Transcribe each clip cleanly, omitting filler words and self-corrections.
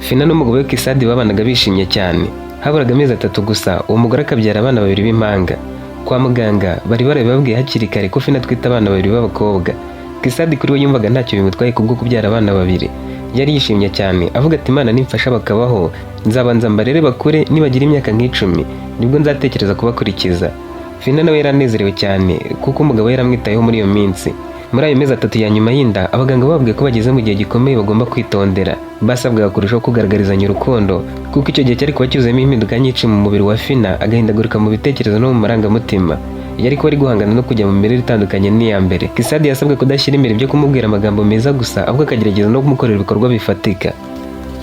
Fina n'umugabo we Kisadi babanaga bishimye cyane. Haburaga amezi 3 gusa uwo mugore akabyara abana babiri b'impanga. Kwa muganga bari barabibabwiye hakiri kare ko Fina atwite abana babiri b'abakobwa. Kisadi kuri we yumvaga ntacyo bimutwaye kubwo kubyara abana babiri. Yari yishimye cyane avuga ati: "Imana nimfasha bakabaho, nzabanza mbarere bakure, nibagira imyaka nk'10 nibwo nzatekereza kubakurikiza." Fina nawe yaranezerewe cyane kuko umugabo we yaramwitayeho muri iyo minsi. Muri ayo mezi 3 ya nyuma y'inda, abaganga bababwiye ko bageze mu gihe gikomeye bagomba kwitondera. Basabwaga kurushaho kugaragarizanya urukundo kuko icyo gihe cyari kuba cyuzuyemo impinduka nyinshi mu mubiri wa Fina, agahindagurika mu bitekerezo no mu marangamutima. Yari kuba ari guhangana no kujya mu mirire itandukanye n'iya mbere. Kisadi yasabwe kudashyira imbere ibyo kumubwira amagambo meza gusa, ahubwo akagerageza no kumukorera ibikorwa bifatika.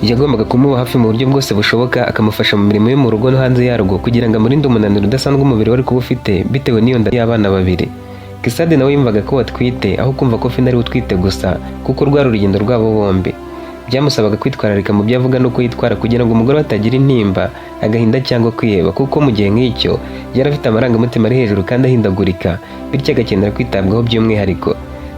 Yagombaga kumuba hafi mu buryo bwose bushoboka, akamufasha mu mirimo yo mu rugo no hanze yarwo, kugira ngo amurinde umunaniro udasanzwe umubiri wari kuba ufite bitewe n'iyo nda y'abana babiri. Kisadi nawe yumvaga ko watwite aho kumva ko Fina ari we utwite gusa, kuko rwari urugendo rwabo bombi. Byamusabaga kwitwararika mu byo avuga n'uko yitwara kugira ngo umugore we atagira intimba, agahinda cyangwa kwiheba, kuko mu gihe nk'icyo yari afite amarangamutima ari hejuru kandi ahindagurika, bityo agakenera kwitabwaho by'umwihariko.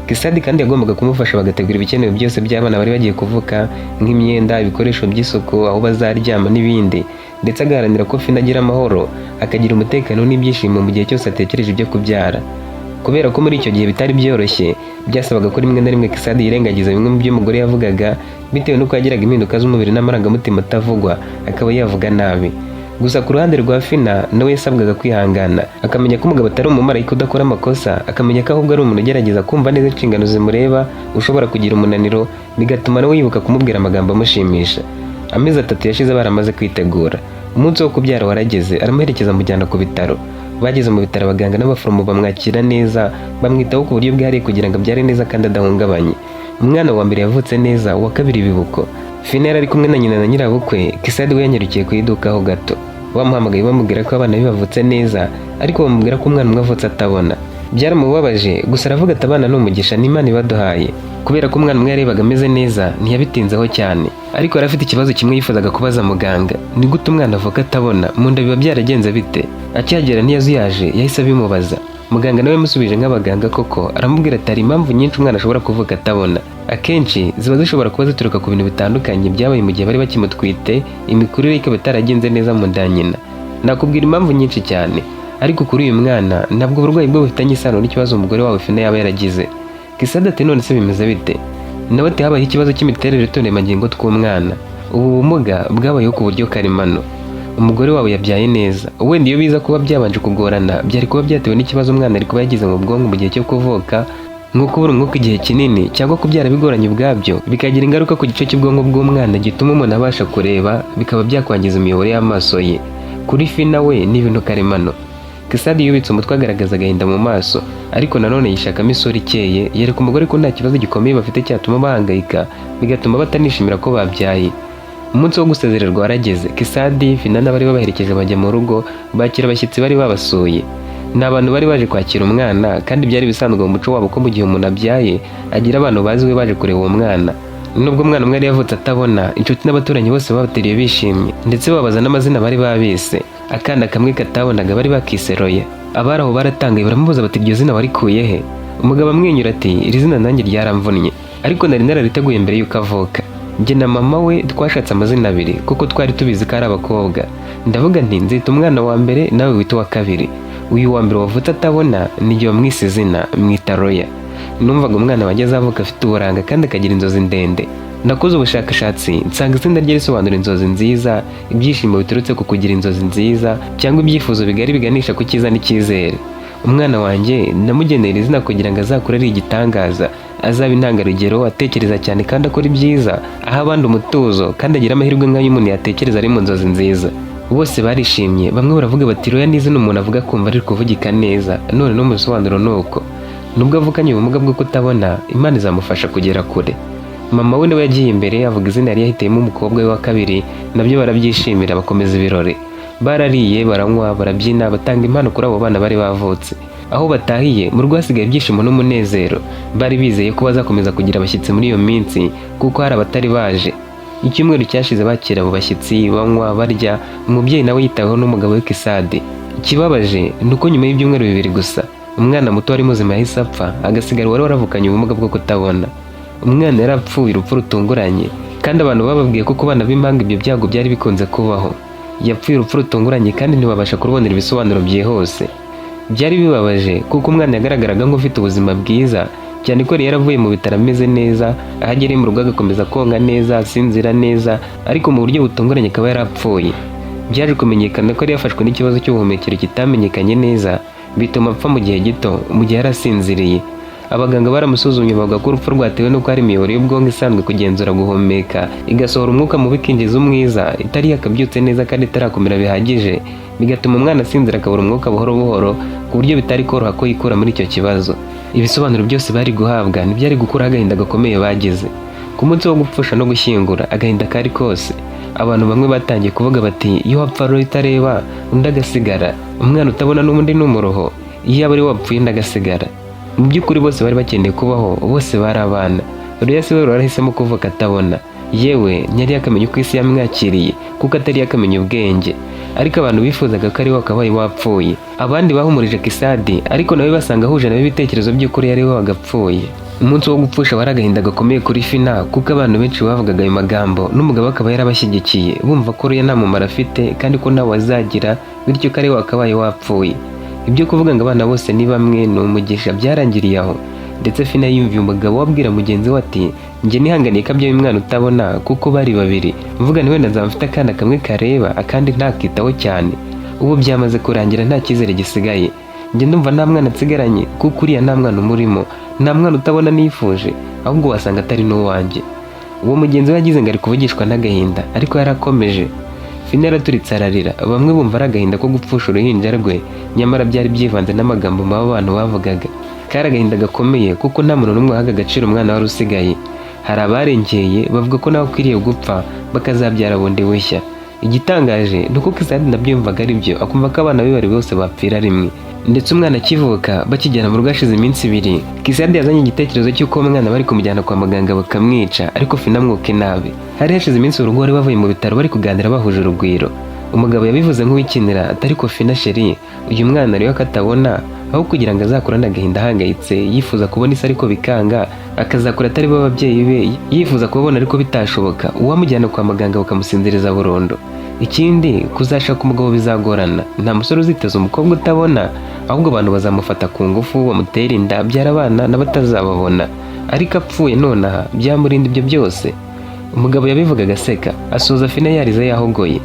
Kisadi kandi yagombaga kumufasha bagategura ibikenewe byose by'abana bari bagiye kuvuka, nk'imyenda, ibikoresho by'isuku, aho bazaryama n'ibindi, ndetse agaharanira ko Fina agira amahoro, akagira umutekano n'ibyishimo mu gihe cyose atekereje ibyo kubyara. Kubera ko muri icyo gihe bitari byoroshye, byasabaga ko rimwe na rimwe Kisadi yirengagiza bimwe mu byo umugore yavugaga, bitewe n'uko yagiraga impinduka z'umubiri n'amarangamutima atavugwa, akaba yavuga nabi. Gusa ku ruhande rwa Fina, nawe yasabwaga kwihangana, akamenya ko umugabo atari umumarayika udakora amakosa, akamenya ko ahubwo ari umuntu ugerageza kumva neza inshingano zimureba, ushobora kugira umunaniro, bigatuma nawe yibuka kumubwira amagambo amushimisha. Amezi 3 yashize baramaze kwitegura. Umunsi wo kubyara warageze, aramuherekeza amujyana ku bitaro. Bageze mu bitaro, abaganga n'abaforomo bamwakira neza, bamwitaho ku buryo bwihariye kugira ngo abyare neza kandi adahungabanye. Umwana wa mbere yavutse neza, uwa kabiri bibuko. Fina yari ari kumwe na nyina na nyirabukwe. Kisadi we yanyarukiye ku iduka ho gato. Bamuhamagaye bamubwira ko abana be bavutse neza, ariko bamubwira ko umwana umwe avutse atabona. Byaramubabaje, gusa aravuga ati: "Abana ni umugisha, ni Imana ibaduhaye." Kubera ko umwana umwe yarebaga ameze neza, ntiyabitinzeho cyane, ariko yari afite ikibazo kimwe yifuzaga kubaza muganga: "Ni gute umwana avuka atabona? Mu nda biba byaragenze bite?" Akihagera ntiyazuyaje, yahise abimubaza. Muganga nawe yamusubije nk'abaganga koko, aramubwira ati: "Hari impamvu nyinshi umwana ashobora kuvuka atabona. Akenshi ziba zishobora kuba zituruka ku bintu bitandukanye byabaye mu gihe bari bakimutwite, imikurire ikaba itaragenze neza mu nda ya nyina. Nakubwira impamvu nyinshi cyane, ariko kuri uyu mwana ntabwo uburwayi bwe bufitanye isano n'ikibazo umugore wawe Fina yaba yaragize." Kisada ati: "None se bimeze bite?" Nawe ati: "Habayeho ikibazo cy'imiterere y'uturemangingo tw'umwana. Ubu bumuga bwabayeho ku buryo karemano. Umugore wawe yabyaye neza. Wenda iyo biza kuba byabanje kugorana, byari kuba byatewe n'ikibazo umwana ari kuba yagize mu bwonko mu gihe cyo kuvuka, nko kubura umwuka igihe kinini cyangwa kubyara bigoranye, ubwabyo bikagira ingaruka ku gice cy'ubwonko bw'umwana gituma umuntu abasha kureba, bikaba byakwangiza imiyoboro y'amaso ye. Kuri Fina we ni ibintu karemano." Kisadi yubitse umutwe, agaragaza agahinda mu maso, ariko nanone yishakamo isura ikeye, yereka umugore ko nta kibazo gikomeye bafite cyatuma bahangayika bigatuma batanishimira ko babyaye. Umunsi wo gusezererwa warageze. Kisadi, Fina n'abari babaherekeje bajya mu rugo, bakira abashyitsi bari babasuye. Ni abantu bari baje kwakira umwana, kandi byari bisanzwe mu muco wabo ko mu gihe umuntu abyaye agira abantu bazi we baje kureba uwo mwana. Nubwo umwana umwe yari yavutse atabona, inshuti n'abaturanyi bose babateriye bishimye, ndetse babaza n'amazina bari babise. Akana kamwe katabonaga bari bakise Roya. Abari aho baratangaye, baramubaza bati: "Iryo zina warikuye he?" Umugabo amwenyura ati: "Iri zina nanjye ryaramvunnye, ariko nari narariteguye mbere y'uko avuka. Njye na mama we twashatse amazina abiri kuko twari tubizi ko ari abakobwa. Ndavuga nti nzita umwana wa mbere, nawe wita uwa kabiri. Uyu wa mbere wavutse atabona nijye wamwise izina, mwita Roya. Numvaga umwana wanjye azavuka afite uburanga kandi akagira inzozi ndende. Nakoze ubushakashatsi nsanga izina rye risobanura inzozi nziza, ibyishimo biturutse ku kugira inzozi nziza cyangwa ibyifuzo bigari biganisha ku cyiza n'icyizere. Umwana wanjye namugenera izina kugira ngo azakure ari igitangaza, azaba intangarugero, atekereza cyane kandi akora ibyiza, aha abandi umutuzo kandi agira amahirwe nk'ayo umuntu yatekereza ari mu nzozi nziza." Bose barishimye, bamwe baravuga bati: "Roya ni izina umuntu avuga akumva ari kuvugika neza, none no mu bisobanuro ni uko. Nubwo avukanye ubumuga bwo kutabona, Imana izamufasha kugera kure." Mama we nawe yagiye imbere, avuga izina yari yahitiyemo umukobwa we wa kabiri, nabyo barabyishimira, bakomeza ibirori. Barariye, baranywa, barabyina, batanga impano kuri abo bana bari bavutse. Aho batahiye, mu rugo hasigaye ibyishimo n'umunezero. Bari bizeye ko bazakomeza kugira abashyitsi muri iyo minsi kuko hari abatari baje. Icyumweru cyashize bakira abo bashyitsi, banywa, barya, umubyeyi nawe yitaweho n'umugabo we Kisadi. Ikibabaje ni uko nyuma y'ibyumweru 2 gusa, umwana muto wari muzima yahise apfa, agasigara wari waravukanye ubumuga bwo kutabona. Umwana yarapfuye urupfu rutunguranye. Kandi abantu bababwiye ko ku bana b'impanga ibyo byago byari bikunze kubaho. Yapfuye urupfu rutunguranye kandi ntibabasha kurubonera ibisobanuro byihuse. Byari bibabaje kuko umwana yagaragaraga nk'ufite ubuzima bwiza, cyane ko yari yaravuye mu bitaro ameze neza, aho agereye mu rugo agakomeza konka neza, asinzira neza, ariko mu buryo butunguranye akaba yarapfuye. Byaje kumenyekana ko yari yafashwe n'ikibazo cy'ubuhumekero kitamenyekanye neza, bituma apfa mu gihe gito, mu gihe yari asinziriye. Abaganga baramusuzumye, bavuga ko urupfu rwatewe n'uko hari imiyoboro y'ubwonko isanzwe kugenzura guhumeka, igasohora umwuka mubi ikinjiza umwiza, itari yakabyutse neza kandi itarakomera bihagije, bigatuma umwana asinzira akabura umwuka buhoro buhoro, ku buryo bitari koroha ko yikura muri icyo kibazo. Ibisobanuro byose bari guhabwa ntibyari gukuraho agahinda gakomeye bagize. Ku munsi wo gupfusha no gushyingura, agahinda kari kose. Abantu bamwe batangiye kuvuga bati: "Iyo wapfa rero utareba, undi agasigara, umwana utabona n'ubundi ni umuruho, iyo yaba ari we wapfuye undi agasigara." Mu by'ukuri bose bari bakeneye kubaho, bose bari abana. Roya we warahisemo kuvuka atabona, yewe ntiyari yakamenya uko isi yamwakiriye kuko atari yakamenya ubwenge, ariko abantu bifuzaga ko ari we wakabaye wapfuye. Abandi bahumurije Kisadi, ariko nawe basanga ahuje nawe ibitekerezo by'ukuri yari we wagapfuye. Umunsi wo gupfusha wari agahinda gakomeye kuri Fina, kuko abantu benshi bavugaga ayo magambo n'umugabo akaba yarabashyigikiye, bumva ko Roya nta mumaro afite kandi ko ntawe azagira, bityo ko ari we wakabaye wapfuye. Ibyo kuvuga ngo abana bose ni bamwe, ni umugisha, byarangiriye aho. Ndetse Fina yumviye umugabo wabwira mugenzi we ati: "Njye nihanganiye ko abyaye umwana utabona kuko bari babiri, mvuga ni wenda nzaba mfite akana kamwe kareba, akandi ntakitaho cyane. Ubu byamaze kurangira, nta cyizere gisigaye. Njye ndumva nta mwana nsigaranye, kuko uriya nta mwana umurimo, nta mwana utabona nifuje, ahubwo wasanga atari n'uwanjye." Uwo mugenzi we yagize ngo ari kuvugishwa n'agahinda, ariko yarakomeje. Fina yaraturitse ararira. Bamwe bumva ari agahinda ko gupfusha uruhinja rwe, nyamara byari byivanze n'amagambo mabi abantu bavugaga. Kari agahinda gakomeye kuko nta muntu n'umwe wahaga agaciro umwana wari usigaye. Hari abarengeye bavuga ko nawe akwiriye gupfa, bakazabyara bundi bushya. Igitangaje ni uko Kisadi nabyo yumvaga ari byo, akumva ko abana be bari bose bapfira rimwe. Ndetse umwana akivuka, bakigera mu rugo hashize iminsi 2, Kisadi yazanye igitekerezo cy'uko uwo mwana bari kumujyana kwa muganga bakamwica, ariko Fina amwuka inabi. Hari hashize iminsi urugo wari bavuye mu bitaro, bari kuganira bahuje urugwiro. Umugabo yabivuze nk'uwikinira ati: "Ariko Fina chérie, uyu mwana rero ko atabona, aho kugira ngo azakurane agahinda ahangayitse, yifuza kubona isi ariko bikanga, akazakura atari bo ababyeyi be, yifuza kubabona ariko bitashoboka, uwamujyana kwa muganga bakamusinziriza burundu. Ikindi, kuzashaka umugabo bizagorana. Nta musore uziteza umukobwa utabona, ahubwo abantu bazamufata ku ngufu, bamutera inda, abyara abana n'abatazababona. Ariko apfuye nonaha byamurinda ibyo byose." Umugabo yabivugaga aseka, asoza Fina yarize yahogoye.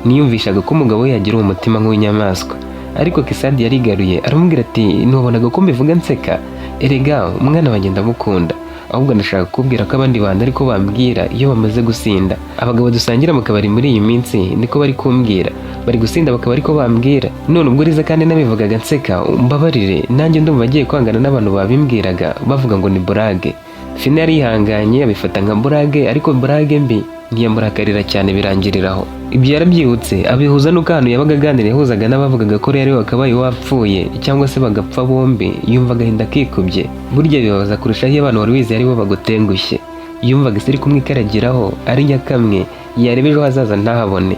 Niyumvishaga ko umugabo we yagira uwo mutima nk'uw'inyamaswa, ariko Kisadi yarigaruye aramubwira ati: "Ntiwabonaga ko mbivuga nseka? Erega umwana wanjye ndamukunda. Ahubwo ndashaka kukubwira ko abandi bantu ariko bambwira iyo bamaze gusinda. Abagabo dusangira mu kabari muri iyi minsi niko bari kumbwira, bari gusinda bakaba ariko bambwira. None ubwo uriza kandi nabivugaga nseka, umbabarire. Nanjye ndumva agiye kwangana n'abantu babimbwiraga bavuga ngo ni blague." Fina yarihanganye abifata nka blague, ariko blague mbi. Ntiyamurakarira cyane, birangiriraho. Ibyo yarabyibutse, abihuza n'uko ahantu yabaga aganira yahuzaga n'abavugaga ko rero wakabaye wapfuye cyangwa se bagapfa bombi, yumva agahinda kikubye. Burya bibabaza kurushaho iyo abantu wari wizeye ari bo bagutengushye. Yumvaga isi iri kumwikaragiraho ari nyakamwe, yareba ejo hazaza ntahabone.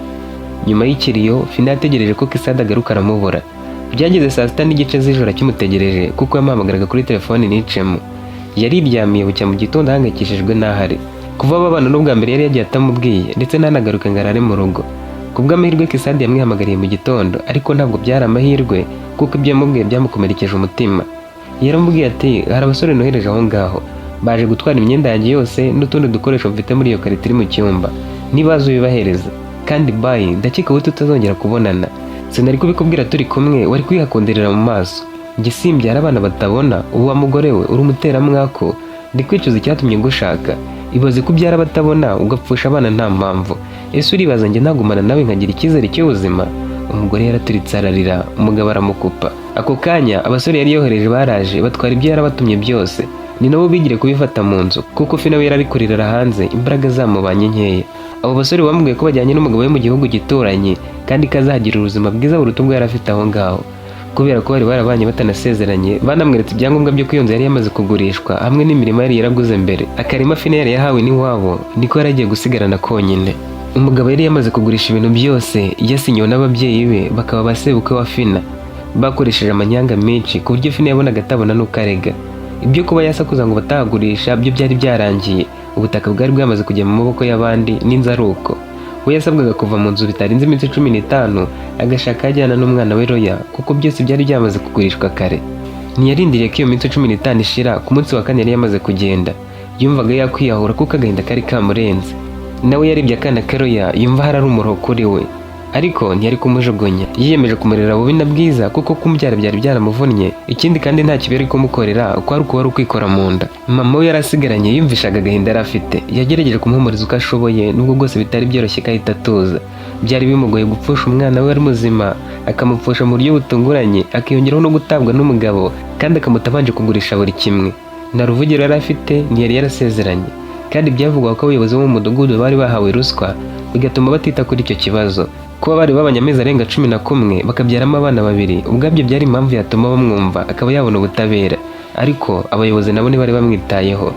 Nyuma y'ikiriyo, Fina yategereje ko Kisada agaruka aramubura. Byageze saa 6:30 z'ijoro akimutegereje, kuko yamuhamagaraga kuri telefoni nicemo. Yariryamiye, bucya mu gitondo ahangayikishijwe n'ahari. Kuva babana n'ubwa mbere yari yagiye atamubwiye, ndetse ntanagaruke ngo arare mu rugo. Ku bw'amahirwe Kisadi yamwihamagariye mu gitondo, ariko ntabwo byari amahirwe kuko ibyo yamubwiye byamukomerekeje umutima. Yaramubwiye ati: "Hari abasore nohereje aho ngaho, baje gutwara imyenda yanjye yose n'utundi dukoresho mfite muri iyo karito iri mu cyumba. Nibaza ubibahereza kandi bye, ndakeka wowe tutazongera kubonana. Sinari kubikubwira turi kumwe, wari kwihakundirira mu maso. Njye simbyara abana batabona. Ubu wa mugore we, uri umuteramwako, ndi kwicuza icyatumye ngushaka. Ibaze ko ubyara batabona, ugapfusha abana nta mpamvu. Ese uribaza njye nagumana nawe nkagira icyizere cy'ubuzima?" Umugore yaraturitse ararira, umugabo aramukupa. Ako kanya abasore yari yohereje baraje, batwara ibyo yarabatumye byose. Ni nabo bigire kubifata mu nzu, kuko Fina we yari kuririra hanze, imbaraga zamubanye nkeya. Abo basore bamubwiye ko bajyanye n'umugabo we mu gihugu gituranye, kandi ko azagira ubuzima bwiza buruta ubwo yari afite aho ngaho. Kubera ko bari barabanye batanasezeranye, banamweretse ibyangombwa byo ko iyo nzu yari yamaze kugurishwa, hamwe n'imirima yari yaraguze mbere. Akarima Fina yari yahawe n'iwabo niko yari agiye gusigarana konyine. Umugabo yari yamaze kugurisha ibintu byose, yasinyiwe n'ababyeyi be, bakaba ba sebukwe wa Fina. Bakoresheje amanyanga menshi ku buryo Fina yabonaga atabona n'uko arega. Ibyo kuba yasakuza ngo batahagurisha byo byari byarangiye. Ubutaka bwari bwamaze kujya mu maboko y'abandi n'inzu ari uko. We yasabwaga kuva mu nzu bitarenze iminsi 15, agashaka aho ajyana n'umwana we Roya, kuko byose byari byamaze kugurishwa kare. Ntiyarindiriye ko iyo minsi 15 ishira. Ku munsi wa kane yari yamaze kugenda. Yumvaga yakwiyahura kuko agahinda kari kamurenze. Nawe yarebye akana ke Roya, yumva hari ari umuruho kuri we, ariko ntiyari kumujugunya. Yiyemeje kumurera bubi na bwiza, kuko kumubyara byari byaramuvunnye. Ikindi kandi, nta kibi yari kumukorera, kwari ukuba ari ukwikora mu nda. Mama we yari asigaranye yumvishaga agahinda yari afite. Yagerageje kumuhumuriza uko ashoboye, nubwo bwose bitari byoroshye ko ahita atuza. Byari bimugoye gupfusha umwana we wari muzima, akamupfusha mu buryo butunguranye, akiyongeraho no gutabwa n'umugabo, kandi akamuta abanje kugurisha buri kimwe. Nta ruvugiro yari afite, ntiyari yarasezeranye, kandi byavugwaga ko abayobozi bo mu mudugudu bari bahawe ruswa, bigatuma batita kuri icyo kibazo. Kuba bari babanye amezi arenga 11 bakabyaramo abana babiri, ubwabyo byari impamvu yatuma bamwumva akaba yabona ubutabera, ariko abayobozi nabo ntibari bamwitayeho.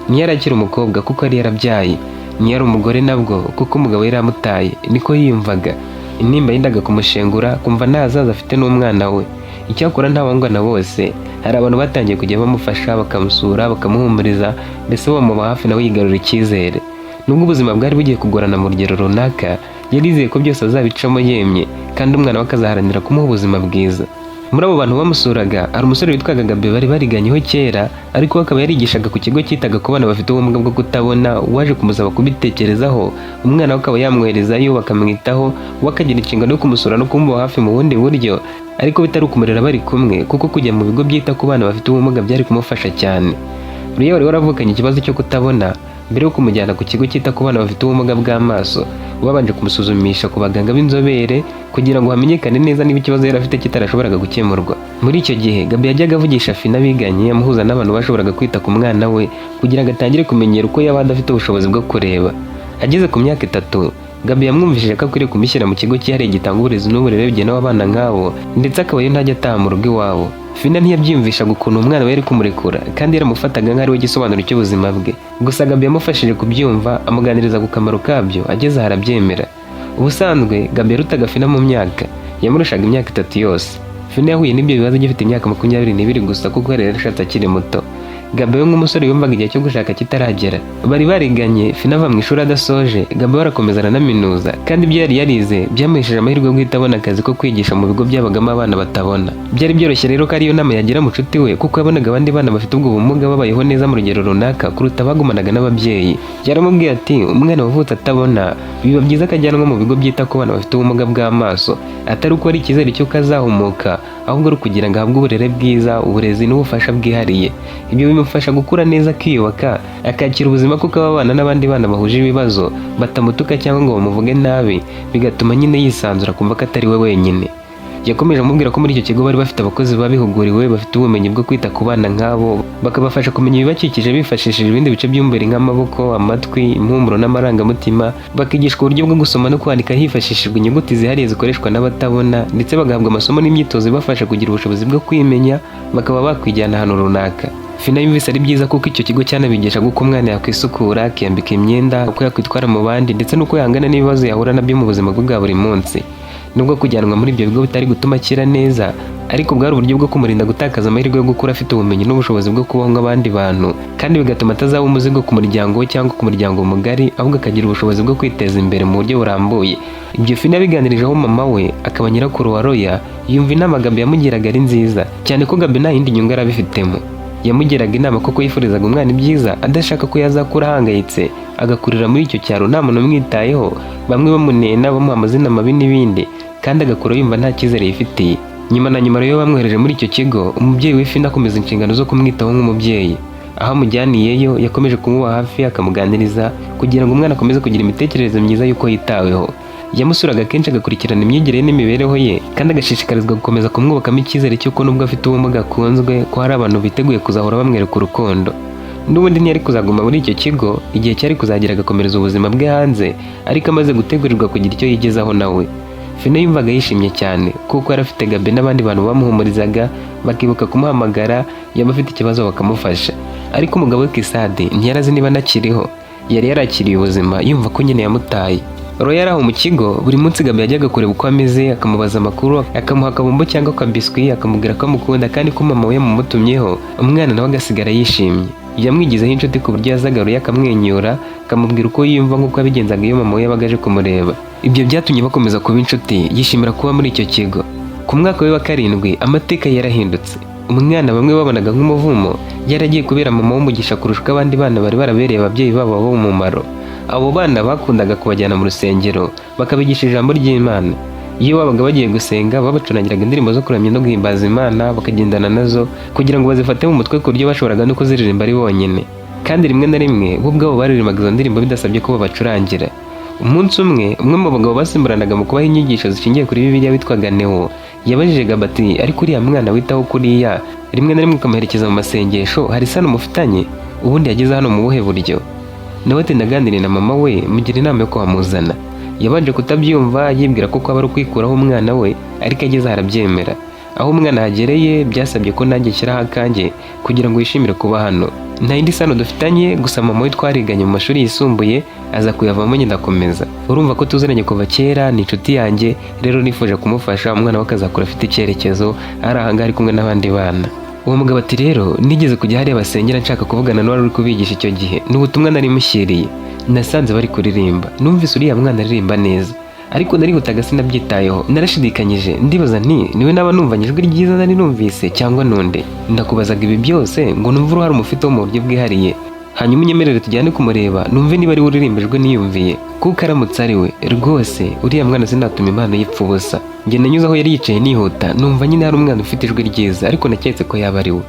Ntiyari akiri umukobwa kuko yari yarabyaye, ntiyari umugore nabwo kuko umugabo yari amutaye, niko yiyumvaga. Intimba yendaga kumushengura, kumva nta hazaza afite n'umwana we. Icyakora ntawangwa na bose. Hari abantu batangiye kujya bamufasha, bakamusura, bakamuhumuriza, mbese bamuba hafi, nawe yigarura icyizere. Nubwo ubuzima bwari bugiye kugorana mu rugero runaka, yarizeye ko byose azabicamo yemye, kandi umwana we akazaharanira kumuha ubuzima bwiza. Muri abo bantu bamusuraga hari umusore witwaga Gabe bari bariganyeho kera, ariko we akaba yarigishaga ku kigo cyitaga ku bana bafite ubumuga bwo kutabona, waje kumusaba kubitekerezaho, umwana we akaba yamwoherezayo bakamwitaho, we akagira inshingano yo kumusura no kumuba hafi mu bundi buryo, ariko bitari ukumurera bari kumwe, kuko kujya mu bigo byita ku bana bafite ubumuga byari kumufasha cyane. Roya wari waravukanye ikibazo cyo kutabona, mbere yo kumujyana ku kigo cyita ku bana bafite ubumuga bw'amaso, babanje kumusuzumisha ku baganga b'inzobere kugira ngo hamenyekane neza niba ikibazo yari afite kitarashoboraga gukemurwa. Muri icyo gihe Gabi yajyaga avugisha Fina biganye, amuhuza n'abantu bashoboraga kwita ku mwana we kugira ngo atangire kumenyera uko yaba adafite ubushobozi bwo kureba. Ageze ku myaka 3, Gabi yamwumvishije ko akwiriye kumushyira mu kigo cyihariye gitanga uburezi n'uburere bugenewe abana nk'abo, ndetse akaba yo ntajya ataha mu rugo iwabo. Fina ntiyabyiyumvishaga ukuntu umwana we yari kumurekura, kandi yaramufataga nk'aho ari we gisobanuro cy'ubuzima bwe. Gusa Gabi yamufashije kubyumva, amuganiriza ku kamaro kabyo, ageze aho arabyemera. Ubusanzwe Gabi yarutaga Fina mu myaka, yamurushaga imyaka 3 yose. Fina yahuye n'ibyo bibazo agifite imyaka 22 gusa, kuko yari yarashatse akiri muto. Gabi we nk'umusore yumvaga igihe cyo gushaka kitaragera. Bari bariganye, Fina ava mu ishuri adasoje, Gabi we arakomeza aranaminuza, kandi ibyo yari yarize byamuhesheje amahirwe yo guhita abona akazi ko kwigisha mu bigo byabagamo abana batabona. Byari byoroshye rero ko ariyo nama yagira mucuti we, kuko yabonaga abandi bana bafite ubwo bumuga babayeho neza mu rugero runaka kuruta abagumanaga n'ababyeyi. Yaramubwiye ati: "Umwana wavutse atabona biba byiza ko ajyanwa mu bigo byita ku bana bafite ubumuga bw'amaso, atari uko ari icyizere cy'uko azahumuka, ahubwo ari ukugira ngo ahabwe uburere bwiza, uburezi n'ubufasha bwihariye. Ibyo bimufasha gukura neza, akiyubaka, akakira ubuzima, kuko aba abana n'abandi bana bahuje ibibazo batamutuka cyangwa ngo bamuvuge nabi, bigatuma nyine yisanzura, akumva ko atari we wenyine." Yakomeje amubwira ko muri icyo kigo bari bafite abakozi babihuguriwe, bafite ubumenyi bwo kwita ku bana nk'abo, bakabafasha kumenya ibibakikije bifashishije ibindi bice by'umubiri nk'amaboko, amatwi, impumuro n'amarangamutima, bakigishwa uburyo bwo gusoma no kwandika hifashishijwe inyuguti zihariye zikoreshwa n'abatabona, ndetse bagahabwa amasomo n'imyitozo ibafasha kugira ubushobozi bwo kwimenya, bakaba bakwijyana ahantu runaka. Fina yumvise ari byiza, kuko icyo kigo cyanabigishaga uko umwana yakwisukura, akiyambika imyenda, uko yakwitwara mu bandi, ndetse n'uko yahangana n'ibibazo yahura nabyo mu buzima bwe bwa buri munsi. Nubwo kujyanwa muri ibyo bigo bitari gutuma akira neza, ariko bwari uburyo bwo kumurinda gutakaza amahirwe yo gukura afite ubumenyi n'ubushobozi bwo kubaho nk'abandi bantu, kandi bigatuma atazaba umuzigo ku muryango we cyangwa ku muryango mugari, ahubwo akagira ubushobozi bwo kwiteza imbere mu buryo burambuye. Ibyo Fina yabiganirijeho mama we, akaba nyirakuru wa Roya, yumva inama Gabi yamugiraga ari nziza cyane, ko Gabi nta yindi nyungu yari abifitemo. Yamugiraga inama kuko yifurizaga umwana ibyiza, adashaka ko yazakura ahangayitse, agakurira muri icyo cyaro nta muntu umwitayeho, bamwe bamunena, bamuha amazina mabi n'ibindi, kandi agakura yumva nta cyizere yifitiye. Nyuma na nyuma rero bamwohereje muri icyo kigo, umubyeyi we Fina akomeza inshingano zo kumwitaho nk'umubyeyi. Aho amujyaniyeyo yakomeje kumuba hafi, akamuganiriza kugira ngo umwana akomeze kugira imitekerereze myiza y'uko yitaweho. Yamusuraga kenshi, agakurikirana imyigire ye n'imibereho ye, kandi agashishikarizwa gukomeza kumwubakamo icyizere cy'uko nubwo afite ubumuga akunzwe, ko hari abantu biteguye kuzahora bamwereka urukundo. N'ubundi ntiyari kuzaguma muri icyo kigo, igihe cyari kuzagera agakomereza ubuzima bwe hanze, ariko amaze gutegurirwa kugira icyo yigezaho nawe. Fina yumvaga yishimye cyane kuko yari afite Gabe n'abandi bantu bamuhumurizaga, bakibuka kumuhamagara yaba afite ikibazo bakamufasha. Ariko umugabo we Kisade ntiyari azi niba anakiriho. Yari yarakiriye ubuzima, yumva ko nyine yamutaye. Roya yari aho mu kigo. Buri munsi Gabe yajyaga kureba uko ameze, akamubaza amakuru, akamuha akabombo cyangwa akabiswi, akamubwira ko amukunda kandi ko mama we yamumutumyeho, umwana nawe agasigara yishimye. Yamwigizeho inshuti ku buryo yazaga Roya akamwenyura, akamubwira uko yiyumva nk'uko yabigenzaga iyo mama we yabaga aje kumureba. Ibyo byatumye bakomeza kuba inshuti, yishimira kuba muri icyo kigo. Ku mwaka we wa 7 amateka yarahindutse. Umwana bamwe babonaga nk'umuvumo yaragiye kubera mama w'umugisha kurusha uko abandi bana bari barabereye ababyeyi babo b'umumaro. Abo bana bakundaga kubajyana mu rusengero bakabigisha ijambo ry'Imana. Iyo babaga bagiye gusenga, babacurangiraga indirimbo zo kuramya no guhimbaza Imana, bakagendana nazo kugira ngo bazifate mu mutwe, ku buryo bashoboraga no kuziririmba ari bonyine. Kandi rimwe na rimwe bo ubwabo baririmbaga izo ndirimbo bidasabye ko babacurangira. Umunsi umwe, umwe mu bagabo basimburanaga mu kubaha inyigisho zishingiye kuri Bibiliya witwaga Neo yabajije Gabi ati: "Ariko uriya mwana witaho kuriya, rimwe na rimwe ukamuherekeza mu masengesho, hari isano mufitanye? Ubundi yageze hano mu buhe buryo?" Nawe ati: "Naganiriye na mama we, mugira inama yo kuhamuzana. Yabanje kutabyumva, yibwira ko kwaba ari ukwikuraho umwana we, ariko ageze aho arabyemera. Aho umwana ahagereye byasabye ko nanjye nshyiraho akanjye kugira ngo yishimire kuba hano. Nta yindi sano dufitanye, gusa mama we twariganye mu mashuri yisumbuye, aza kuyavamo njye ndakomeza. Urumva ko tuziranye kuva kera, ni inshuti yanjye. Rero nifuje kumufasha, umwana we akazakura afite icyerekezo, ari ahangaha ari kumwe n'abandi bana." Uwo mugabo ati: "Rero nigeze kujya hariya basengera nshaka kuvugana n'uwari uri kubigisha icyo gihe. Ni ubutumwa nari mushyiriye. Nasanze bari kuririmba, numvise uriya mwana aririmba neza, ariko narihutaga sinabyitayeho. Narashidikanyije, ndibaza nti niwe naba numvanye ijwi ryiza nari numvise cyangwa nundi? Ndakubazaga ibi byose ngo numve uruhare umufiteho mu buryo bwihariye, hanyuma unyemerere tujyane kumureba, numve niba ari we uririmba ijwi niyumviye, kuko aramutse ari we, rwose uriya mwana sinatuma impano yipfa ubusa. Njye nanyuze aho yari yicaye nihuta, numva nyine hari umwana ufite ijwi ryiza, ariko naketse ko yaba ari we."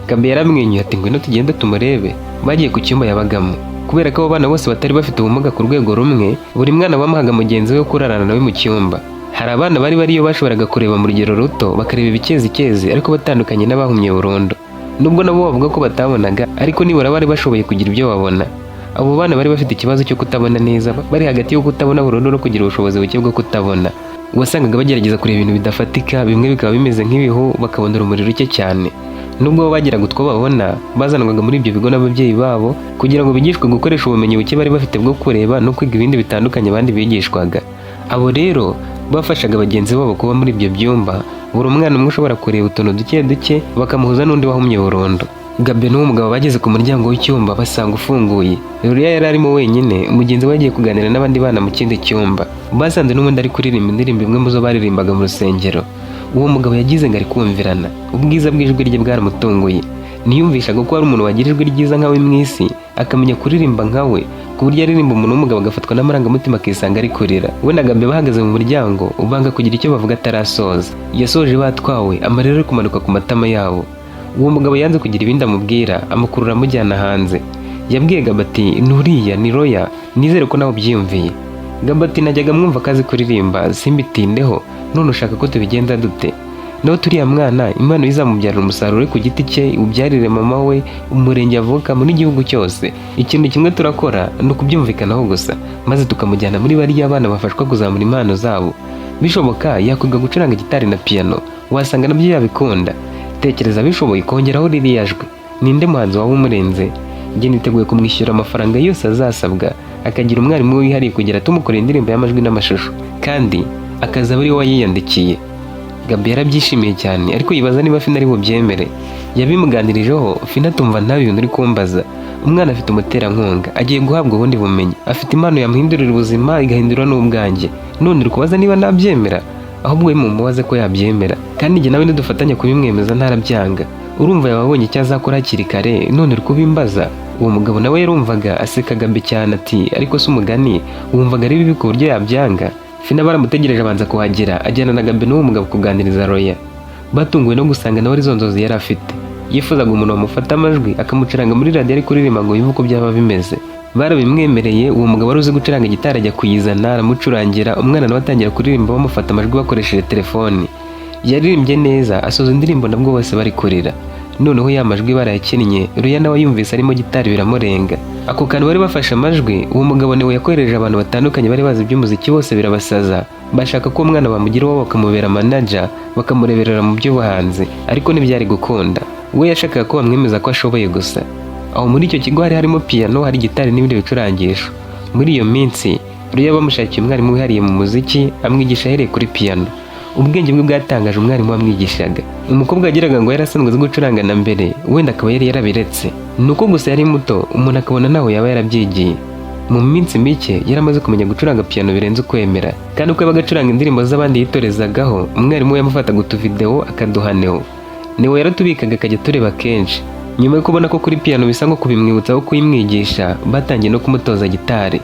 Gabi yaramwenyuye ati: "Ngwino tugende tumurebe." Bagiye ku cyumba yabagamo. Kubera ko abo bana bose batari bafite ubumuga ku rwego rumwe, buri mwana bamuhaga mugenzi we wo kurarana nawe mu cyumba. Hari abana bari bariyo bashoboraga kureba mu rugero ruto, bakareba ibikezikezi, ariko batandukanye n'abahumye burundu. Nubwo nabo bavuga ko batabonaga, ariko nibura bari bashoboye kugira ibyo babona. Abo bana bari bafite ikibazo cyo kutabona neza bari hagati yo kutabona burundu no kugira ubushobozi buke bwo kutabona. Wasangaga bagerageza kureba ibintu bidafatika, bimwe bikaba bimeze nk'ibihu, bakabona urumuri ruke cyane. Nubwo bo bagiraga utwo babona, bazanwaga muri ibyo bigo n'ababyeyi babo kugira ngo bigishwe gukoresha ubumenyi buke bari bafite bwo kureba no kwiga ibindi bitandukanye abandi bigishwaga. Abo rero bafashaga bagenzi babo kuba muri ibyo byumba, buri umwana umwe ushobora kureba utuntu duke duke bakamuhuza n'undi wahumye burundu. Gabe n'uwo mugabo bageze ku muryango w'icyumba basanga ufunguye. Ruriya yari arimo wenyine, mugenzi we agiye kuganira n'abandi bana mu kindi cyumba. Basanze n'ubundi ari kuririmba indirimbo imwe mu zo baririmbaga mu rusengero. Uwo mugabo yagize ngo ari kumvirana, ubwiza bw'ijwi rye bwaramutunguye. Ntiyumvishaga ko hari umuntu wagira ijwi ryiza nkawe mu isi, akamenya kuririmba nkawe, ku buryo aririmba umuntu w'umugabo agafatwa n'amarangamutima akisanga ari kurira. We na Gabe bahagaze mu muryango, banga kugira icyo bavuga atarasoza. Yasoje batwawe, amarira ari kumanuka ku matama yabo. Uwo mugabo yanze kugira ibindi amubwira, amukurura amujyana hanze. Yabwiye Gabe ati: "Nuriya ni Roya, nizere ko nawe ubyiyumviye." Gabe ati: "Najyaga mwumva ko azi kuririmba simbitindeho, none ushaka ko tubigenza dute?" Nawe turiya mwana impano izamubyarira umusaruro we ku giti cye, ubyarire mama we, umurenge avukamo n'igihugu cyose. Ikintu kimwe turakora ni ukubyumvikanaho gusa, maze tukamujyana muri bariya bana bafashwa kuzamura impano zabo. Bishoboka yakwiga gucuranga gitari na piyano, wasanga nabyo yabikunda. Tekereza bishoboye kongeraho ririya jwi, ninde muhanzi waba umurenze? Njye niteguye kumwishyura amafaranga yose azasabwa, akagira umwarimu wihariye kugira tumukorera indirimbo y'amajwi n'amashusho, kandi akazaba ari we wayiyandikiye." Gabi yarabyishimiye cyane, ariko yibaza niba Fina ari bubyemere. Yabimuganirijeho, Fina atumva nta bintu uri kumbaza. Umwana afite umuterankunga, agiye guhabwa ubundi bumenyi, afite impano yamuhindurira ubuzima igahindura n'ubwanjye, none uri kubaza niba nabyemera? Ahubwo we mumubaze ko yabyemera, kandi njye nawe nidufatanya kubimwemeza ntarabyanga. Urumva yaba abonye icyo azakora hakiri kare, none uri kubimbaza? Uwo mugabo nawe yarumvaga aseka Gabi cyane ati: "Ariko se umugani wumvaga ari bibi ku buryo yabyanga?" Fina baramutegereje, abanza kuhagera, ajyana na Gabi n'uwo mugabo kuganiriza Roya. Batunguwe no gusanga nawe arizo nzozi yari afite. Yifuzaga umuntu wamufata amajwi akamucuranga muri radiyo ari kuririmba ngo yumve uko byaba bimeze. Barabimwemereye. Uwo mugabo wari uzi gucuranga gitari ajya kuyizana, aramucurangira, umwana nawe atangira kuririmba bamufata amajwi bakoresheje telefoni. Yaririmbye neza, asoza indirimbo nabwo bose bari kurira. Noneho ya majwi barayakinnye, Ruya nawe yumvise arimo gitari biramurenga. Ako kantu bari bafashe amajwi, uwo mugabo niwe yakohereje abantu batandukanye bari bazi iby'umuziki, bose birabasaza, bashaka ko umwana bamugira uwo bakamubera manager, bakamureberera mu by'ubuhanzi, ariko ntibyari gukunda. We yashakaga ko bamwemeza ko ashoboye gusa. Aho muri icyo kigo hari harimo piyano, hari gitari n'ibindi bicurangisho. Muri iyo minsi Ruya bamushakiye umwarimu wihariye mu muziki, amwigisha ahereye kuri piyano. Ubwenge bwe bwatangaje umwarimu wamwigishaga. Umukobwa yagiraga ngo yari asanzwe azi gucuranga na mbere, wenda akaba yari yarabiretse. Ni uko gusa yari muto, umuntu akabona ntaho yaba yarabyigiye. Mu minsi mike yari amaze kumenya gucuranga piyano birenze ukwemera, kandi uko yabaga acuranga indirimbo z'abandi yitorezagaho, umwarimu we yamufataga utuvidewo akaduha Neo. Neo yaratubikaga akajya tureba kenshi. Nyuma yo kubona ko kuri piyano bisa nko kubimwibutsa aho kuyimwigisha, batangiye no kumutoza gitari.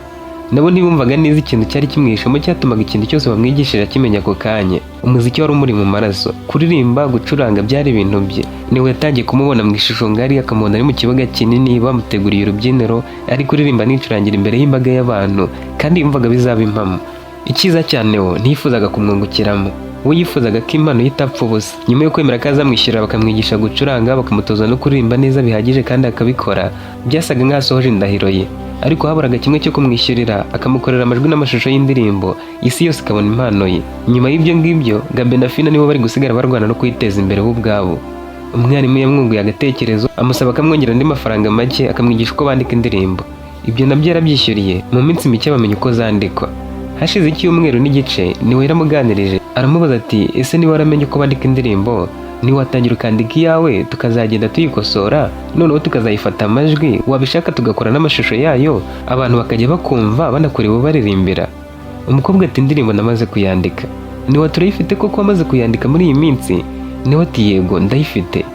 Nabo ntibumvaga neza ikintu cyari kimwihishemo cyatumaga ikintu cyose bamwigishije akimenya ako kanya. Umuziki wari umuri mu maraso, kuririmba, gucuranga byari ibintu bye. Niwe yatangiye kumubona mu ishusho ngari, akamubona ari mu kibuga kinini bamuteguriye urubyiniro, ari kuririmba anicurangira imbere y'imbaga y'abantu, kandi yumvaga bizaba impamo. Icyiza cya Neo, ntiyifuzaga kumwungukiramo, we yifuzaga ko impano ye itapfa ubusa. Nyuma yo kwemera ko azamwishyurira bakamwigisha gucuranga, bakamutoza no kuririmba neza bihagije kandi akabikora, byasaga nk'aho asohoje indahiro ye. Ariko haburaga kimwe cyo kumwishyurira, akamukorera amajwi n'amashusho y'indirimbo, isi yose ikabona impano ye. Nyuma y'ibyo ngibyo, Gabe na Fina nibo bari gusigara barwana no kwiteza imbere bo ubwabo. Umwarimu yamwunguye agatekerezo, amusaba akamwongera andi mafaranga make akamwigisha uko bandika indirimbo. Ibyo nabyo yarabyishyuriye, mu minsi mike bamenya uko zandikwa. Hashize icyumweru n'igice, niwe yaramuganirije, aramubaza ati: "Ese niba waramenye uko bandika indirimbo, ntiwatangira ukandika iyawe, tukazagenda tuyikosora, noneho tukazayifata amajwi, wabishaka tugakora n'amashusho yayo, abantu bakajya bakumva banakureba baririmbira?" Umukobwa ati: "Indirimbo namaze kuyandika." Niwe: "Turayifite koko wamaze kuyandika muri iyi minsi?" Niwe ati: "Yego, ndayifite."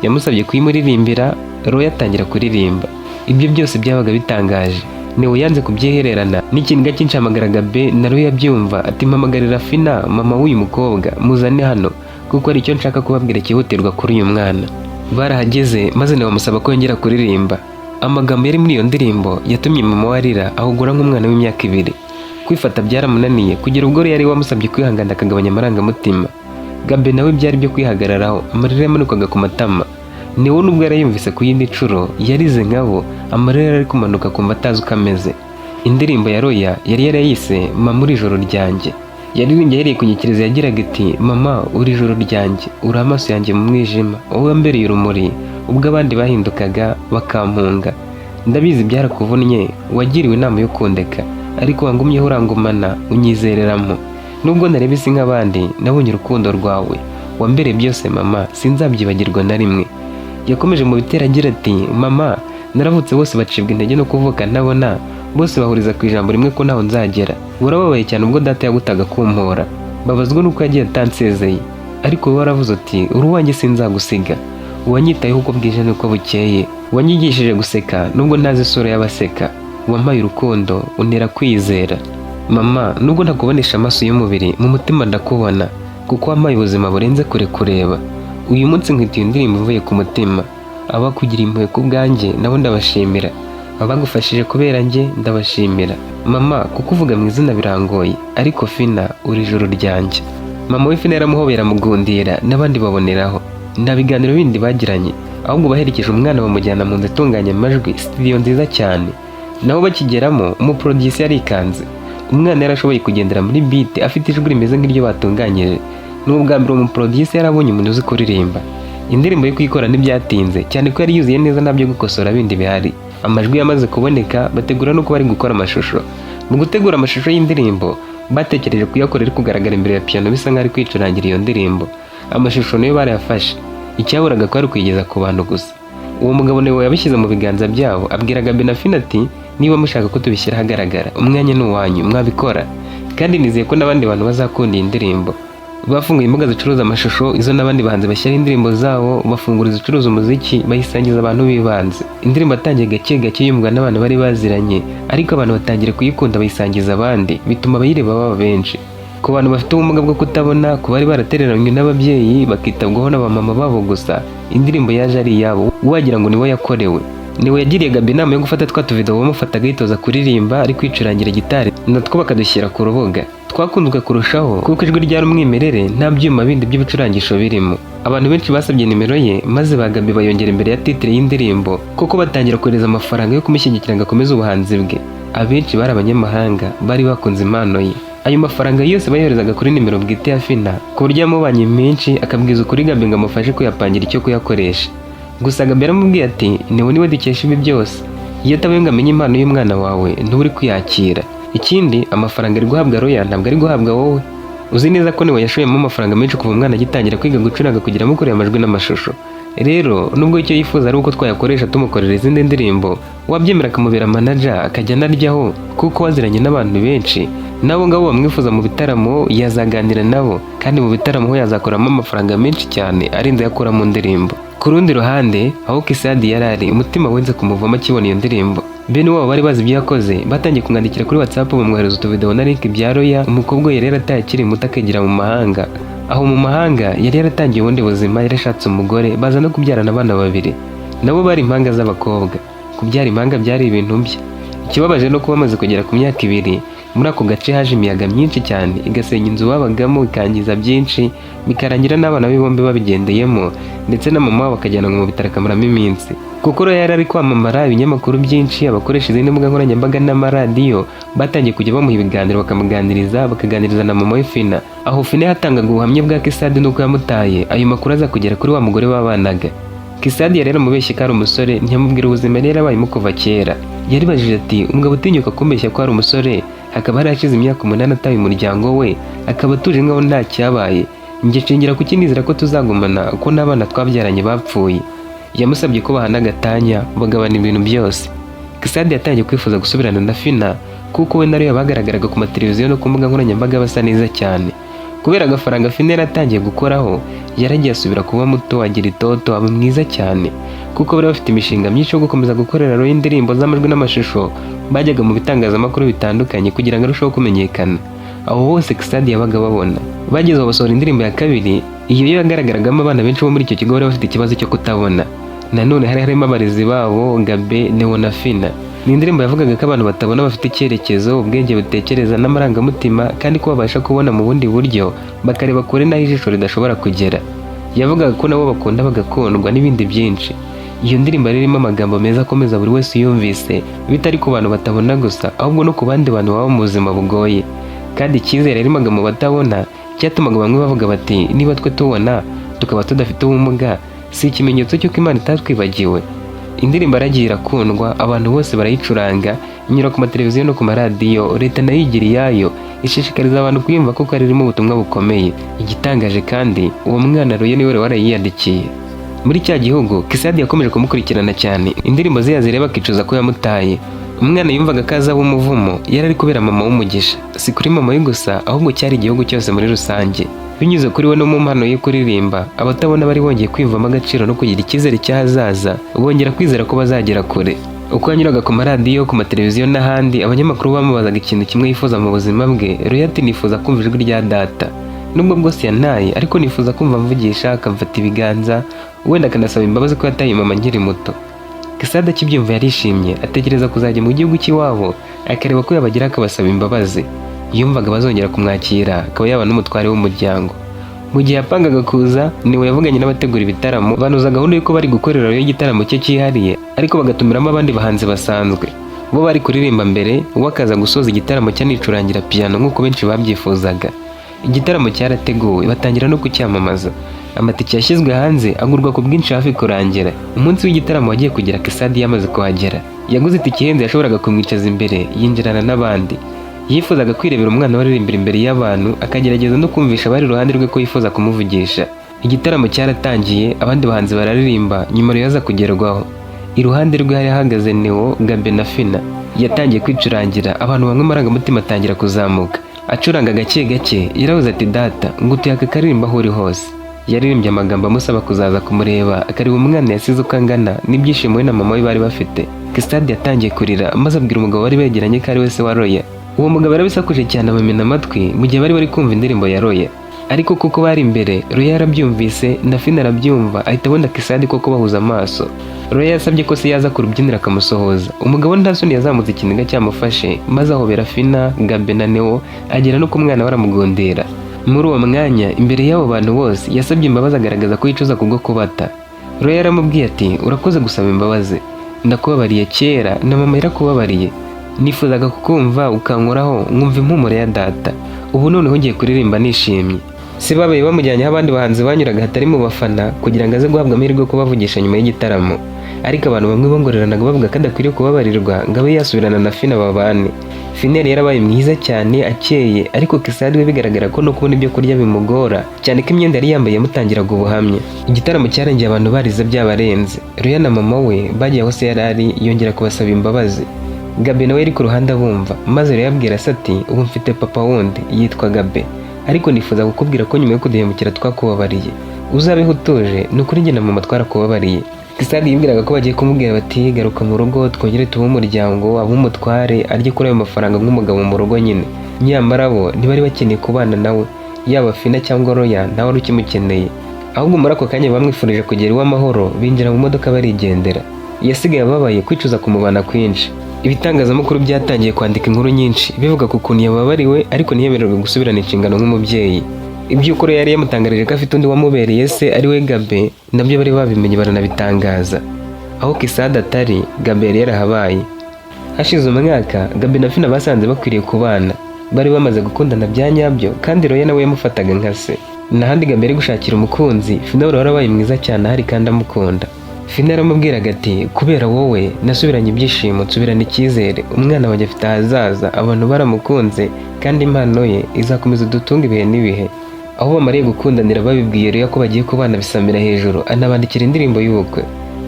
Yamusabye kuyimuririmbira, Roy atangira kuririmba. Ibyo byose byabaga bitangaje. Neo yanze kubyihererana n'ikiniga cyinshi, ahamagara Gabe na Roy abyumva, ati: "Mpamagarira Fina, mama w'uyu mukobwa, muzane hano kuko hari icyo nshaka kubabwira cyihutirwa kuri uyu mwana." Barahageze, maze Neo amusaba ko yongera kuririmba. Amagambo yari muri iyo ndirimbo yatumye mama we arira ahugura nk'umwana w'imyaka 2. Kwifata byaramunaniye, kugera ubwo yari wamusabye kwihangana akagabanya amarangamutima. Gabe nawe byari byo kwihagararaho, amarira yamanukaga ku matama. Neo nubwo yari yumvise ku yindi nshuro, yarize nkabo, amarira yari ari kumanuka kumva atazi uko ameze. Indirimbo ya Roya yari yarayise "Mama uri ijoro ryanjye". Yaririmbye ahereye ku nyikirizo yagiraga iti: "Mama uri ijoro ryanjye, uri amaso yanjye mu mwijima, wowe wambereye urumuri ubwo abandi bahindukaga bakampunga. Ndabizi byarakuvunnye, wagiriwe inama yo kundeka, ariko wangumyeho urangumana, unyizereramo. Nubwo nareba isi nk'abandi, nabonye urukundo rwawe. Wambereye byose mama, sinzabyibagirwa na rimwe." Yakomeje mu bitero agira ati: "Mama, naravutse bose bacibwa intege no kuvuka ntabona, bose bahuriza ku ijambo rimwe ko ntaho nzagera. Warababaye cyane ubwo data yagutaga kumpora, babazwa nuko yagiye atansezeye, ariko wowe waravuze uti uri uwanjye sinzagusiga. Wanyitayeho uko bwije n'uko bukeye, wanyigishije guseka nubwo ntazi isura y'abaseka, wampaye urukundo, untera kwizera. Mama, nubwo ntakubonesha amaso y'umubiri, mu mutima ndakubona, kuko wampaye ubuzima burenze kure kureba. Uyu munsi nkwituye indirimbo ivuye ku mutima. Abakugira impuhwe ku bwanjye nabo ndabashimira, abagufashije kubera njye ndabashimira. Mama, kukuvuga mu izina birangoye, ariko Fina uri ijoro ryanjye." Mama we Fina yaramuhobera amugundira, n'abandi baboneraho. Nta biganiro bindi bagiranye, ahubwo baherekeje umwana bamujyana mu nzu itunganya amajwi, studio nziza cyane. Nabo bakigeramo, umuproducer yarikanze. Umwana yarashoboye kugendera muri beat, afite ijwi rimeze nk'iryo batunganyije. Ni ubwa mbere umuproducer yarabonye umuntu uzi kuririmba. Indirimbo yo kuyikora ntibyatinze cyane ko yari yuzuye neza, nta byo gukosora bindi bihari. Amajwi yamaze kuboneka, bategura no kuba bari gukora amashusho. Mu gutegura amashusho y'indirimbo, batekereje kuyakora ari kugaragara imbere ya piano, bisa nk'aho ari kwicurangira iyo ndirimbo. Amashusho nayo barayafashe, icyaburaga ko ari ukuyigeza ku bantu gusa. Uwo mugabo niwe yabishyize mu biganza byabo, abwira Gabe na Fina ati: "Niba mushaka ko tubishyira ahagaragara, umwanya ni uwanyu, mwabikora, kandi nizeye ko n'abandi bantu bazakunda iyi ndirimbo." Bafunguye imbuga zicuruza amashusho, izo n'abandi bahanzi bashyiraho indirimbo zabo, bafungura izicuruza umuziki, bayisangiza abantu b'ibanze. Indirimbo yatangiye gake gake yumvwa n'abantu bari baziranye, ariko abantu batangira kuyikunda, bayisangiza abandi, bituma abayireba baba benshi. Ku bantu bafite ubumuga bwo kutabona, ku bari baratereranywe n'ababyeyi bakitabwaho n'abamama babo gusa, indirimbo yaje ari iyabo, wagira ngo nibo yakorewe. Niwe yagiriye Gabi inama yo gufata twa tuvidewo bamufataga yitoza kuririmba ari kwicurangira gitari, natwo bakadushyira ku rubuga. Twakunzwe kurushaho kuko ijwi ryari umwimerere, nta byuma bindi by'ibicurangisho birimo. Abantu benshi basabye nimero ye, maze ba Gabi bayongera imbere ya titre y'indirimbo, kuko batangira kohereza amafaranga yo kumushyigikira ngo akomeze ubuhanzi bwe. Abenshi bari abanyamahanga bari bakunze impano ye. Ayo mafaranga yose bayoherezaga kuri nimero bwite ya Fina, ku buryo yamubanye menshi akabwiza ukuri Gabi ngo amufashe kuyapangira icyo kuyakoresha. Gusa Gabi yaramubwiye ati: "Niwe niwe dukesha ibi byose. Iyo atabaye ngo amenye impano y'umwana wawe, ntuba uri kuyakira. Ikindi, amafaranga ari guhabwa Roya, ntabwo ari guhabwa wowe. Uzi neza ko niwe yashoyemo amafaranga menshi kuva umwana agitangira kwiga gucuranga kugera amukoreye amajwi n'amashusho. Rero nubwo icyo yifuza ari uko twayakoresha tumukorera izindi ndirimbo, wabyemera akamubera manager, akajya anaryaho, kuko waziranye n'abantu benshi nabo ngabo bamwifuza mu bitaramo, yazaganira nabo, kandi mu bitaramo ho yazakuramo amafaranga menshi cyane arenze ayo akura mu ndirimbo." Ku rundi ruhande, aho Kisadi yari ari, umutima wenze kumuvamo akibona iyo ndirimbo. Bene wabo bari bazi ibyo yakoze batangiye kumwandikira kuri WhatsApp, bamwohereza utuvideo na link bya Roya, umukobwa we yari yarataye akiri muto akigira mu mahanga. Aho mu mahanga yari yaratangiye ubundi buzima, yarashatse umugore, baza no kubyarana abana babiri, nabo bari impanga z'abakobwa. Kubyara impanga byari ibintu bye. Ikibabaje no kuba bamaze kugera ku myaka 2, muri ako gace haje imiyaga myinshi cyane, igasenya inzu babagamo, ikangiza byinshi, bikarangira n'abana be bombi babigendeyemo, ndetse na mama wabo akajyanwa mu bitaro akamaramo iminsi. Kuko rero yari ari kwamamara, ibinyamakuru byinshi, abakoresha izindi mbuga nkoranyambaga n'amaradiyo batangiye kujya bamuha ibiganiro, bakamuganiriza, bakaganiriza na mama we Fina. Aho Fina yatangaga ubuhamya bwa Kisadi n'uko yamutaye. Ayo makuru aza kugera kuri wa mugore babanaga. Kisadi yari yaramubeshye ko ari umusore, ntiyamubwira ubuzima yari yarabayemo kuva kera. Yaribajije ati: "Umugabo utinyuka kumbeshya ko ari umusore, hakaba hari hashize imyaka 8 ataye umuryango we, akaba atuje nkaho nta cyabaye, njye nshingira kuki nizera ko tuzagumana, ko n'abana twabyaranye bapfuye?" Yamusabye ko bahana agatanya, bagabana ibintu byose. Kisadi yatangiye kwifuza gusubirana na Fina, kuko we na Roya bagaragaraga ku mateleviziyo no ku mbuga nkoranyambaga basa neza cyane. Kubera agafaranga Fina yaratangiye gukoraho, yaragiye asubira kuba muto, agira itoto, aba mwiza cyane. Kuko bari bafite imishinga myinshi yo gukomeza gukorera Roya indirimbo z'amajwi n'amashusho, bajyaga mu bitangazamakuru bitandukanye kugira ngo arusheho kumenyekana. Aho hose Kisadi yabaga babona. Bageze aho basohora indirimbo ya kabiri. Iyo yo yagaragaragamo abana benshi bo muri icyo kigo bari bafite ikibazo cyo kutabona. Nanone hari harimo abarezi babo, Gabe, Neo na Fina. Ni indirimbo yavugaga ko abantu batabona bafite icyerekezo, ubwenge butekereza n'amarangamutima, kandi ko babasha kubona mu bundi buryo, bakareba kure n'aho ijisho ridashobora kugera. Yavugaga ko nabo bakunda, bagakundwa n'ibindi byinshi. Iyo ndirimbo yari irimo amagambo meza akomeza buri wese uyumvise, bitari ku bantu batabona gusa, ahubwo no ku bandi bantu baba mu buzima bugoye. Kandi icyizere yaremaga mu batabona cyatumaga bamwe bavuga bati: "Niba twe tubona tukaba tudafite ubumuga, si ikimenyetso cy'uko Imana itatwibagiwe?" Indirimbo yaragiye irakundwa, abantu bose barayicuranga, inyura ku mateleviziyo no ku maradiyo. Leta nayo igira iyayo, ishishikariza abantu kuyumva kuko yari irimo ubutumwa bukomeye. Igitangaje kandi, uwo mwana Roye niwe wari warayiyandikiye. Muri cya gihugu, Kisadi yakomeje kumukurikirana cyane, indirimbo ze yazireba akicuza ko yamutaye. Umwana yumvaga ko azaba umuvumo, yari ari kubera mama w'umugisha. Si kuri mama we gusa, ahubwo cyari igihugu cyose muri rusange. Binyuze kuri we no mu mpano ye kuririmba, abatabona bari bongeye kwiyumvamo agaciro no kugira icyizere cy'ahazaza, bongera kwizera ko bazagera kure. Uko yanyuraga ku maradiyo, ku mateleviziyo n'ahandi, abanyamakuru bamubazaga ikintu kimwe yifuza mu buzima bwe. Roya ati: "Nifuza kumva ijwi rya data. Nubwo bwose yantaye, ariko nifuza kumva amvugisha, akamfata ibiganza, wenda akanasaba imbabazi ko yataye mama nkiri muto." Kisada akibyumva yarishimye, atekereza kuzajya mu gihugu cy'iwabo, akareba ko yabagira akabasaba imbabazi. Yumvaga bazongera kumwakira, akaba yaba n'umutware w'umuryango. Mu gihe yapangaga kuza, niwe yavuganye n'abategura ibitaramo, banoza gahunda y'uko bari gukorera igitaramo cye cyihariye, ariko bagatumiramo abandi bahanzi basanzwe. Bo bari kuririmba mbere, we akaza gusoza igitaramo cye anicurangira piyano nk'uko benshi babyifuzaga. Igitaramo cyarateguwe, batangira no kucyamamaza. Amatike yashyizwe hanze agurwa ku bwinshi hafi kurangira. Umunsi w'igitaramo wagiye kugera Kisadi yamaze kuhagera. Yaguze itike ihenze yashoboraga kumwicaza imbere, yinjirana n'abandi. Yifuzaga kwirebera umwana waririmbira imbere y'abantu, akagerageza no kumvisha abari iruhande rwe ko yifuza kumuvugisha. Igitaramo cyaratangiye, abandi bahanzi bararirimba, nyuma rero aza kugerwaho. Iruhande rwe hari hahagaze Neo, Gabe na Fina. Yatangiye kwicurangira, abantu bamwe amarangamutima atangira kuzamuka. Acuranga gake gake, yaravuze ati: "Data, ngutuye aka karirimbo aho uri hose." Yaririmbye amagambo amusaba kuzaza kumureba, akareba umwana yasize uko angana n'ibyishimo we na mama we bari bafite. Kisitade yatangiye kurira, maze abwira umugabo bari begeranye ko ari we se wa Roya. Uwo mugabo yarabisakuje cyane, abamena amatwi mu gihe bari bari kumva indirimbo ya Roya. Ariko kuko bari imbere, Roya yarabyumvise na Fina arabyumva, ahita abona Kisadi koko bahuza amaso. Roya yasabye ko se yaza ku rubyiniro akamusohoza. Umugabo nta soni, yazamutse ikiniga cyamufashe, maze ahobera Fina, Gabe na Neo, agera no ku mwana baramugondera. Muri uwo mwanya, imbere y'abo bantu bose, yasabye imbabazi, agaragaza ko yicuza kubwo kubata. Roya yaramubwiye ati: "Urakoze gusaba imbabazi, ndakubabariye kera, na mama yarakubabariye. Nifuzaga kukumva ukankoraho, nkumva impumuro ya data. Ubu noneho ngiye kuririmba nishimye." Si babaye bamujyanye aho abandi bahanzi banyuraga hatari mu bafana, kugira ngo aze guhabwa amahirwe yo kubavugisha nyuma y'igitaramo. Ariko abantu bamwe bongoreranaga bavuga ko adakwiriye kubabarirwa ngo abe yasubirana na Fina babane. Fina yari yarabaye mwiza cyane, akeye, ariko Kisadi we bigaragara ko no kubona ibyo kurya bimugora cyane, ko imyenda yari yambaye yamutangiraga ubuhamya. Igitaramo cyarangiye abantu barize byabarenze. Roya na mama we bagiye aho se yari ari, yongera kubasaba imbabazi. Gabe nawe yari ku ruhande abumva, maze Roya abwira se ati: "Ubu mfite papa wundi yitwa Gabe, ariko nifuza kukubwira ko nyuma yo kuduhemukira twakubabariye. Uzabeho utuje, ni ukuri njye na mama twarakubabariye." Kisadi yibwiraga ko bagiye kumubwira bati: "Garuka mu rugo twongere tube umuryango, abe umutware, arye kuri ayo mafaranga nk'umugabo mu rugo nyine." Nyamara bo ntibari bakeneye kubana nawe, yaba Fina cyangwa Roya, ntawe wari ukimukeneye. Ahubwo muri ako kanya bamwifurije kugera iwe amahoro, binjira mu modoka barigendera. Yasigaye ababaye, kwicuza kumubana kwinshi. Ibitangazamakuru byatangiye kwandika inkuru nyinshi bivuga ku kuntu yababariwe ariko ntiyemererwe gusubirana inshingano nk'umubyeyi. Iby'uko yari yamutangarije ko afite undi wamubereye se, ari we Gabe, nabyo bari babimenye baranabitangaza. Aho Kisada atari, Gabe yari yarahabaye. Hashize umwaka, Gabe na Fina basanze bakwiriye kubana. Bari bamaze gukundana bya nyabyo, kandi Roya nawe yamufataga nka se. N'ahandi Gabe yari gushakira umukunzi, Fina wari warabaye mwiza cyane ahari kandi amukunda. Fina yaramubwiraga ati: "Kubera wowe nasubiranye ibyishimo, nsubirana icyizere. Umwana wanjye afite ahazaza, abantu baramukunze, kandi impano ye izakomeza udutunga ibihe n'ibihe." Aho bamariye gukundanira, babibwiye Roya ko bagiye kubana, bisamira hejuru, anabandikira indirimbo y'ubukwe.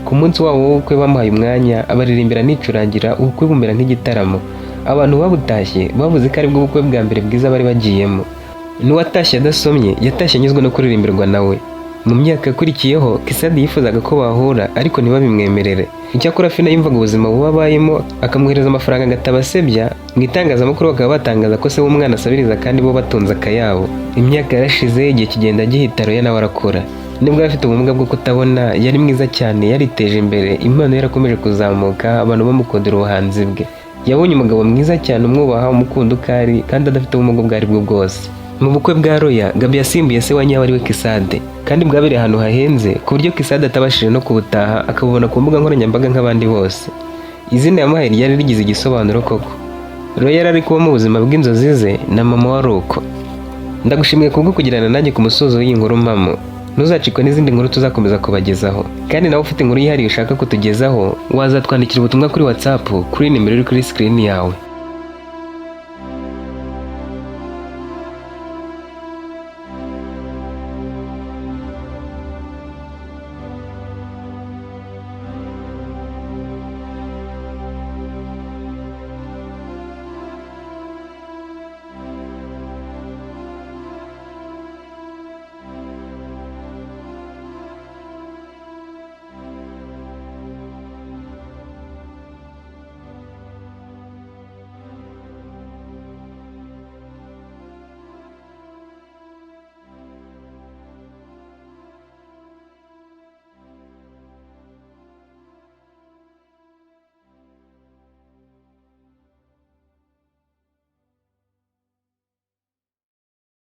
Ku munsi wabo w'ubukwe bamuhaye umwanya abaririmbira nicurangira, ubukwe bumera nk'igitaramo. Abantu babutashye bavuze ko aribwo bukwe bwa mbere bwiza bari bagiyemo. N'uwatashye adasomye yatashye anyuzwe no kuririmbirwa nawe. Mu myaka yakurikiyeho, Kisadi yifuzaga ko bahura ariko ntibabimwemerere. Icyakora Fina yumvaga ubuzima buba abayemo, akamwohereza amafaranga agatabasebya mu itangazamakuru, bakaba batangaza ko se w'umwana asabiriza kandi bo batunze akayabo. Imyaka yarashize, igihe kigenda gihita, Roya nawe arakura. Nubwo yari afite ubumuga bwo kutabona, yari mwiza cyane, yariteje imbere, impano ye yarakomeje kuzamuka, abantu bamukundira ubuhanzi bwe. Yabonye umugabo mwiza cyane umwubaha, umukunda uko ari kandi adafite ubumuga ubwo ari bwo bwose. Mu bukwe bwa Roya, Gabi yasimbuye se wa nyawe ari we Kisade, kandi bwabereye ahantu hahenze ku buryo Kisade atabashije no kubutaha, akabubona ku mbuga nkoranyambaga nk'abandi bose. Izina yamuhaye ryari rigize igisobanuro koko. Roya yari ari kuba mu buzima bw'inzozi ze, na mama wari uko. Ndagushimiye kubwo kugirana nanjye ku musozo w'iyi nkuru mpamo. Ntuzacikwe n'izindi nkuru tuzakomeza kubagezaho. Kandi nawe ufite inkuru yihariye ushaka kutugezaho, wazatwandikira ubutumwa kuri WhatsApp kuri nimero iri kuri screen yawe.